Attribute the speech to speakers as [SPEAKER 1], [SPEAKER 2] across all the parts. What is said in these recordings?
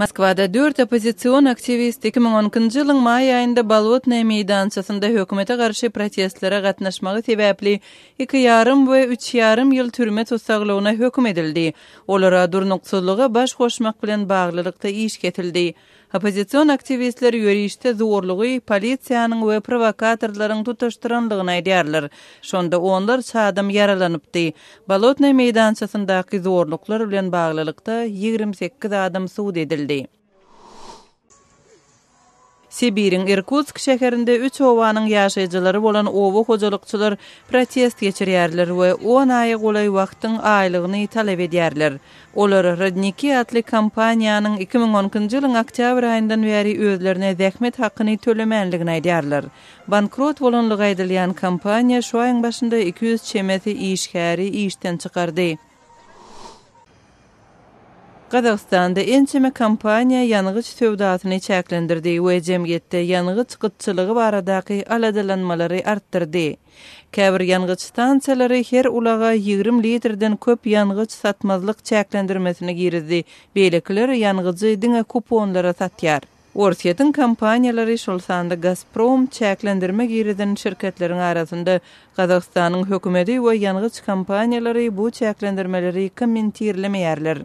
[SPEAKER 1] Moskwada dört oppozision aktiwist 2012-nji ýylyň maý aýynda Bolotnaýa meýdançasynda hökümete garşy protestlere gatnaşmagy sebäpli iki ýarym we üç ýarym ýyl türme tussaglygyna höküm edildi. Olara durnuksyzlyga baş goşmak bilen baglylykda iş kesildi. Oppozision aktiwistler ýörişde zorlugy polisiýanyň we prowokatorlaryň tutaşdyrandygyny aýdýarlar. Şonda onlarça adam ýaralanypdy. Bolotnaý meýdançasyndaky zorluklar bilen baglylykda 28 adam sud edildi. Sibiriň Irkutsk şäherinde üç obanyň ýaşaýjylary bolan oba hojalykçylar protest geçirýärler we on aýa golaý wagtyň aýlygyny talap edýärler. Olar Rodniki atly kompaniýanyň 2012-nji ýylyň oktýabr aýyndan bäri özlerine zähmet hakyny tölemänligini aýdýarlar. Bankrot bolanlygy aýdylýan kompaniýa şu aýyň başynda 200 çemesi işgäri işden çykardy. Gazagystanda ençeme kompaniýa ýangyç söwdasyny çäklendirdi we jemgyýetde ýangyç gytçylygy baradaky aladalanmalary artdyrdy. Käbir ýangyç stansiýalary her ulaga 20 litrden köp ýangyç satmazlyk çäklendirmesini girizdi, beýlekiler ýangyjy diňe kuponlara satýar. Orsýetiň kompaniýalary, şol sanda Gazprom, çäklendirme girizen şirketleriň arasynda Gazagystanyň hökümeti we ýangyç kompaniýalary bu çäklendirmeleri kommentirlemeýärler.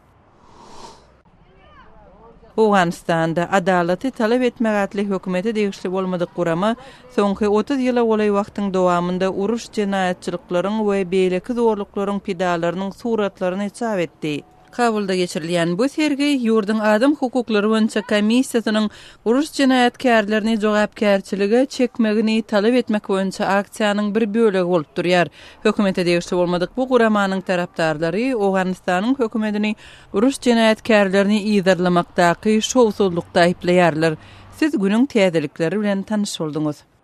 [SPEAKER 1] Owganystanda Adalaty talap etmek atly hökümete degişli bolmadyk gurama soňky 30 ýyla golaý wagtyň dowamynda uruş jenaýatçylyklaryň we beýleki zorluklaryň pidalarynyň suratlaryny çap etdi. Kabulda geçirilýän bu sergi ýurduň Adam hukuklary boýunça komissiýasynyň uruş jenaýatkärlerini jogapkärçilige çekmegini talap etmek boýunça aksiýanyň bir bölegi bolup durýar. Hökümete degişli bolmadyk bu guramanyň tarapdarlary Owganystanyň hökümetini uruş jenaýatkärlerini yzarlamakdaky şowsuzlykda aýyplaýarlar. Siz günüň täzelikleri bilen tanyş bolduňyz.